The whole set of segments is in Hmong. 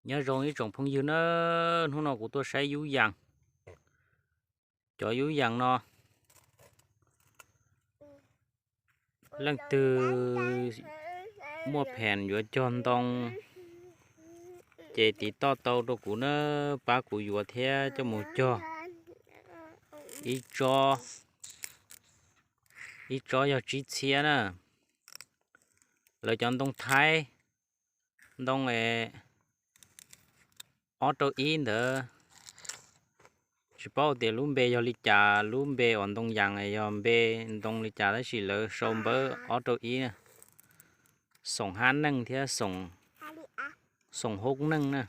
Nyob zoo ib tsoom phooj ywg na, hnub no kuv tuaj saib yub yas. Cov yub yas no, leej twg muaj pheem yuav cog ntoo, ces tiv toj tau rau kuv na, pab kuv yuav thiab coj mus cog. Ib tsob, ib tsob yog tsib txhiab na. Lawv cov ntoo Thaib, ntoo es ob rau ib ntawd, tsis paub tias lub npe yog li cas, lub npe uas ntoo yas yog npe ntoo li cas, tab sis lawv sau npawb ob rau ib, xoom hab neej thiab xoom hoob neej na.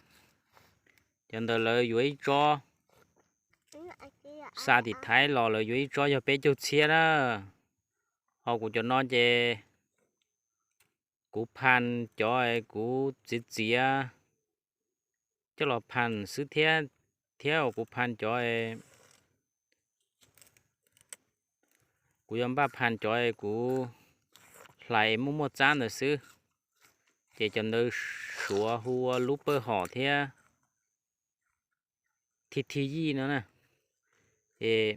Cov ntawd lawv yuav ib tsob, xa tim Thaib los lawv yuav ib tsob yog peb caug txhiab na. Ho kuv cov no ces kuv phas cov es kuv txiav txiav coj los phas xwb thiab, thiab uas kuv phas cov es kuv yuav npaj phas cov es kuv hlais muaj muaj txab ntawd xwb. Ces cov ntawd Suav hu ua lub pawg hom thiab thi thi yij no na. Es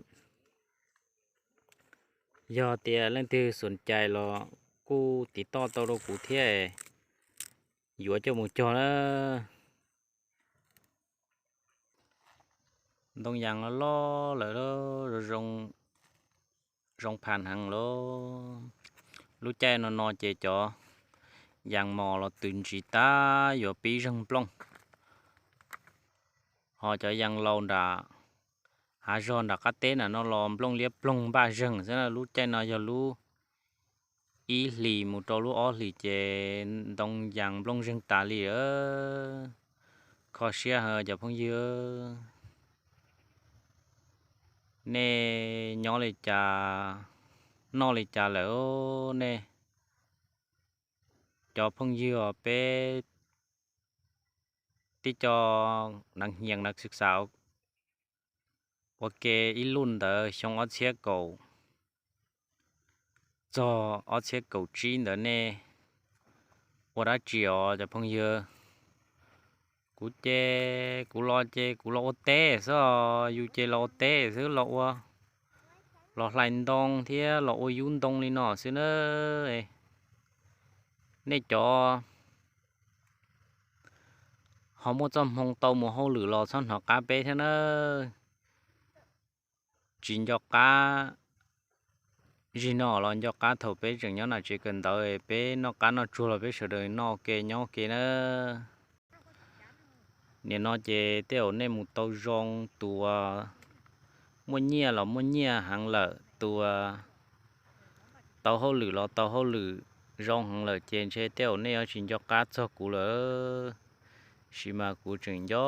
yog tias leej twg xom cai los kuj tiv toj tau rau kuv thiab, yuav coj mus cog na. Ntoo yas loj loj lawm, zoo phas heev lauj. Lub caij no no ces cov yas mos los twm ntsis tag yuav pib zeeg nplooj. Ho cov yas laus nram hav zog nram qab teb na no los nplooj liab ploog npaj zeeg xwb na. Lub caij no yog lub ib hlis mus rau lub ob hlis ces ntoo yas nplooj zeeg tas li. Kho siab heev cov phooj ywg. Nej nyob li cas, noj li cas lawm nej cov phooj ywg os? Peb tib co nav hias nav xwm xav ua ke ib lub ntawd xyoo ob txhiab kaum txog ob txhiab kaum tsib ntawd nej ua dab tsi os cov phooj ywg? Kuv ces kuv los ces kuv los ua teb xwb, yus ces los ua teb xwb, los ua, los hlais ntoo thiab los ua yub ntoo li no xwb na. Nej cov ho muaj txoj hmoo tau mus hauj lwm los txhob hnov qab peb thiab na. Tsis nco qab zig no los nco qab thaum peb tseem nyob nram tsev kawm ntawv, peb noj qab noj tsuag los peb sawv daws noj ua ke nyob ua ke na. Nim no ces tej zaum nej mus tau zoo, tus muaj nyiaj los muaj nyiaj heev lawm, tus tau hauj lwm los tau hauj lwm zoo heev lawm ces ntshe tej zaum nej yuav tsis nco qab txog kuv lawm. Tab sis mas kuv tseem nco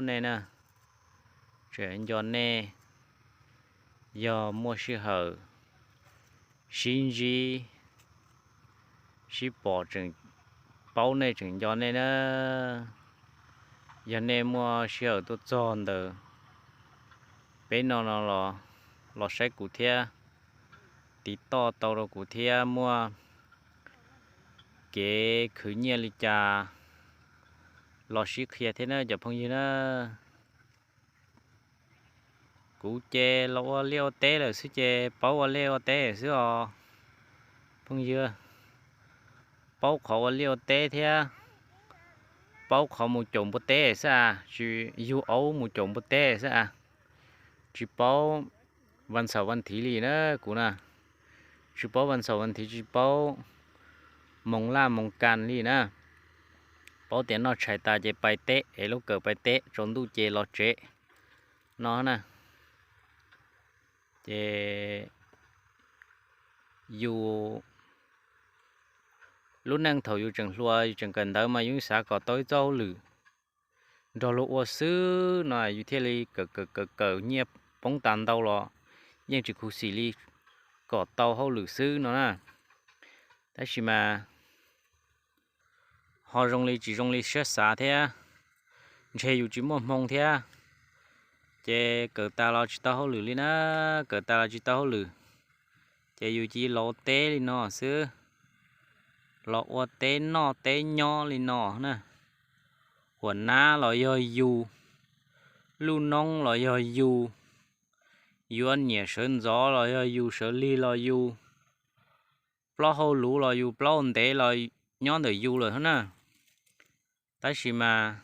nej na, tseem nco nej. Yog muaj sij hawm sib ntsib sib pom tseem paub nej tseem nco nej na. Yog nej muaj sij hawm tuaj txog ntawm peb no no los, los saib kuv thiab, tiv toj tau rau kuv thiab, muaj kev khwv nyiaj li cas los sib qhia thiab na cov phooj ywg na. Kuv ces los ua liaj ua teb lawm xwb ces paub ua liaj ua teb xwb os phooj ywg. Paub qhov ua liaj ua teb thiab paub qhov mus caum npua teb xwb a, tsis yug aub mus caum npua teb xwb a. Tsis paub vas xaum vas thiv li na kuv na, tsis paub vas xaum vas thiv, tsis paub moos laj moos kas li na. Paub tias noj tshais tas ces pais teb es lub kawm pais teb, tsaus ntuj ces los tsev no na. Ces yus lub neej thaum yus tseem hluas yus tseem kawm ntawv mas yus xav kom tau ib txoj hauj lwm nrog luag ua xwb no yus thiaj li kawm kawm kawm kawm nyiaj poob tas ntau los yeej tsis khuv xim li kom tau hauj lwm xwb no na. Tab sis mas ho zoo li tsis zoo li siab xav thiab, ntshe yus tsis muaj hmoo thiab, ces kawm tas los tsis tau hauj lwm li na, kawm tas los tsis tau hauj lwm, ces yus cia li los ua teb li no xwb, los ua teb noj teb nyob li no na. huam nab los yog yus, lub noob los yog yus, yuav niam sawv ntxov los yog yus sawv lig los yus, plaub hauj lwm los yus plaub ntev los nyob ntawm yus lawm na. Tab sis mas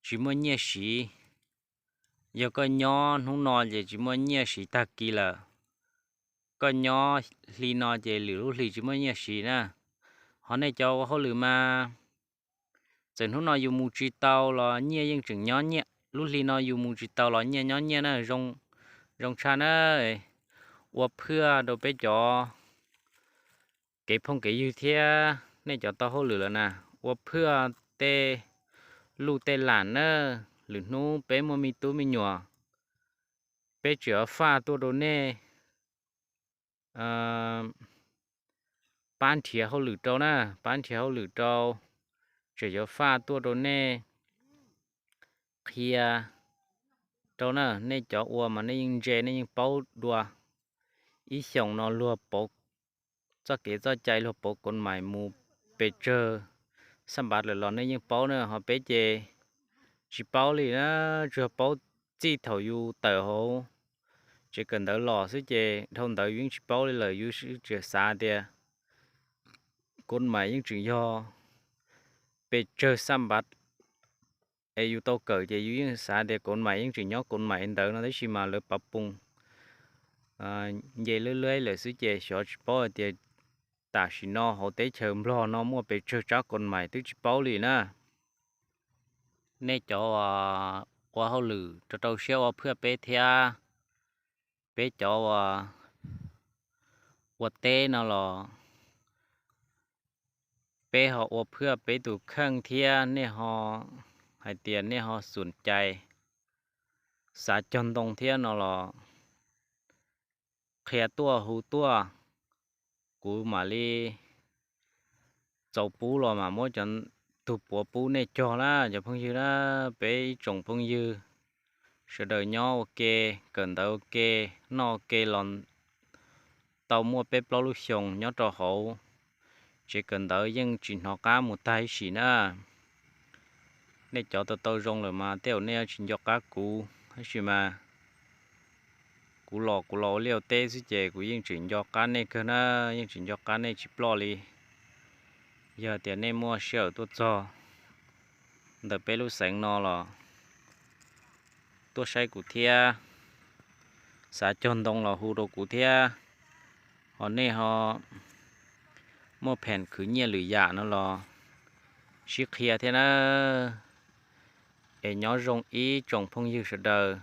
tsis muaj nyiaj siv. Yog koj nyob hnub no ces tsis muaj nyiaj siv tag kis lawm, koj nyob hli no ces lwm lub hli tsis muaj nyiaj siv na. Ho nej cov ua hauj lwm mas txawm hnub no yus mus tsis tau los nyiaj yeej tseem nyob nyiaj, lub hli no yus mus tsis tau los nyiaj nyob nyiaj na. Zoo tshaj na. Ua phaj rau peb cov kev phooj kev ywg thiab nej cov tau hauj lwm lawm na, ua phaj tej luj tej lam na. Lwm hnub peb muaj me tub me nyuam, peb tseem yuav faj tuaj rau nej pab nrhiav hauj lwm rau na, pab nrhiav hauj lwm rau, tseem yuav faj tuaj rau nej qhia rau na. Nej cov ua mas nej yeej ntse, nej yeej paub dua. Ib xyoos no luag pauv txoj kev txoj cai, luag pauv kov mais mus pes tsawg xab npav lawm los nej yeej paub na, ho peb ces tsis paub li na, tsuas paub txij thaum yus tawm hauv tsev kawm ntawv los xwb ces dhau ntawd yus yeej tsis paub li lawm, yus tsuas xav tias kov mais yeej tseem yog pes tsawg xab npav es yus tau kawm ces yus yeej xav tias kov mais yeej tseem nyob kov mais ntawd no, tab sis mas lawv pav poos nce lawb lawb lawm xwb ces xyov tsis paub hais tias tam sim no hauv teb chaws Nplog no muaj pes tsawg tsab kov mais twb tsis paub li na. Nej cov ua hauj lwm rau rau siab ua phaj peb thiab. Peb cov ua teb no los peb ho ua phaj peb tus kheej thiab, nej ho hais tias nej ho xum cai xav cog ntoo thiab no los qhia tuaj hu tuaj, kuv mam li txaus pub los mam muab cov tug puav pub nej cog na cov phooj ywg na. Peb ib tsoom phooj ywg sawv daws nyob ua ke, kawm ntawv ua ke, noj ua ke los tau muaj peb plaub lub xyoos nyob rau hauv tsev kawm ntawv yeej tsis hnov qab mus tag ib sim na. Nej cov tau tau zoo lawm mas tej zaum nej tsis nco qab kuv, tab sis mas kuv los kuv los ua liaj ua teb xwb ces kuv yeej tseem nco qab nej kawg na, yeej tseem nco qab nej tsis ploj li. Yog tias nej muaj sij hawm tuaj txog ntawm peb lub xeev no los tuaj saib kuv thiab, xav cog ntoo los hu rau kuv thiab, ho nej ho muaj pheem khwv nyiaj lwm yam no los sib qhia thiab na. Es nyob zoo ib tsoom phooj ywg sawv daws,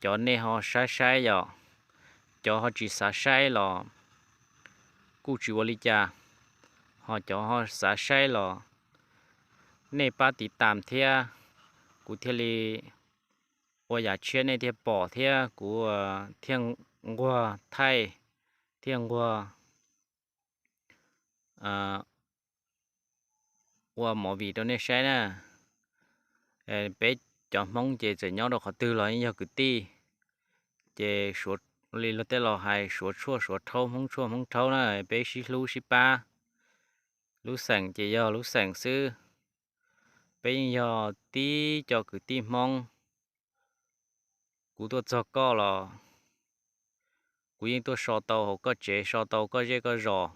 cov nej ho saib saib yom, cov ho tsis xav saib los kuj tsis ua li cas, ho cov ho xav saib los nej pab tiv tam thiab, kuv thiaj li ua yam tshiab nej thiaj pom thiab kuv thiaj nquag thaij, thiaj nquag ua movie rau nej saib na. Peb cov Hmoob ces txawm nyob rau qhov twg los yeej yog kwv tij, ces suav li luag tej laus hais suav tshuaj suav rhaub, Hmoob tshuaj Hmoob rhaub na, peb sib hlub sib pab. Lub xeem ces yog lub xeem xwb, peb yeej yog tib co kwv tij Hmoob. Kuv tuaj txog koj los kuv yeej tuaj so tau hauv koj tsev, so tau koj zej koj zos,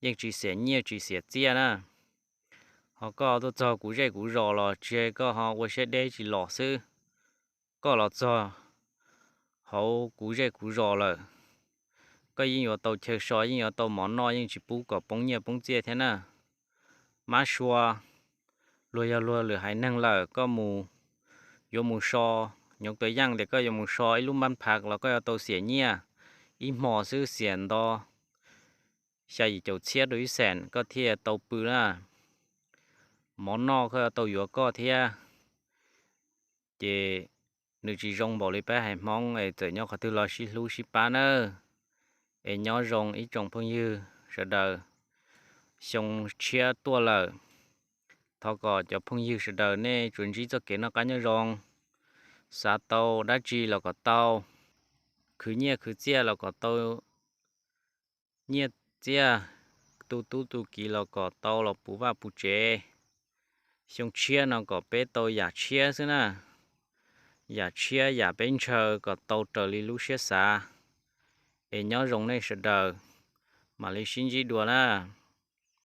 yeej tsis xiam nyiaj tsis xiam txiaj na. Ho koj tuaj txog kuv zej kuv zos los tsis, koj ho ua siab deb tsis los xwb. Koj los txog hauv kuv zej kuv zos lawm, koj yeej yuav tau chaw so, yeej yuav tau mov noj, yeej tsis pub kom poob nyiaj poob txiaj thiab na. Mab sua, luag yog luag lwm haiv neeg lawm, koj mus, yuav mus so, nyob tua yaj tias koj yuav mus so ib lub npab phav los koj yuav tau xiam nyiaj, ib hmo xwb xiam nto xya yim caum txhiab rau ib xeem koj thiaj tau pw na. Mov noj koj yuav tau yuav koj thiab. Ces nws tsis zoo npaum li peb haiv Hmoob es txawm nyob qhov twg los sib hlub sib pab nawb. Es nyob zoo ib tsoom phooj ywg sawv daws, xyoo tshiab tuaj lawm, thov kom cov phooj ywg sawv daws nej tsuas ntsib txoj kev noj qab nyob zoo, xav tau dab tsi los kom tau, khwv nyiaj khwv txiaj los kom tau nyiaj txiaj, tu tub tu kiv los kom tau los puv vaj puv tsev, Xyoo tshiab no kom peb tau yam tshiab xwb na, yam tshiab yam peb ntshaw kom tau raws li lub siab xav. Es nyob zoo nej sawv daws, mam li sib ntsib dua na.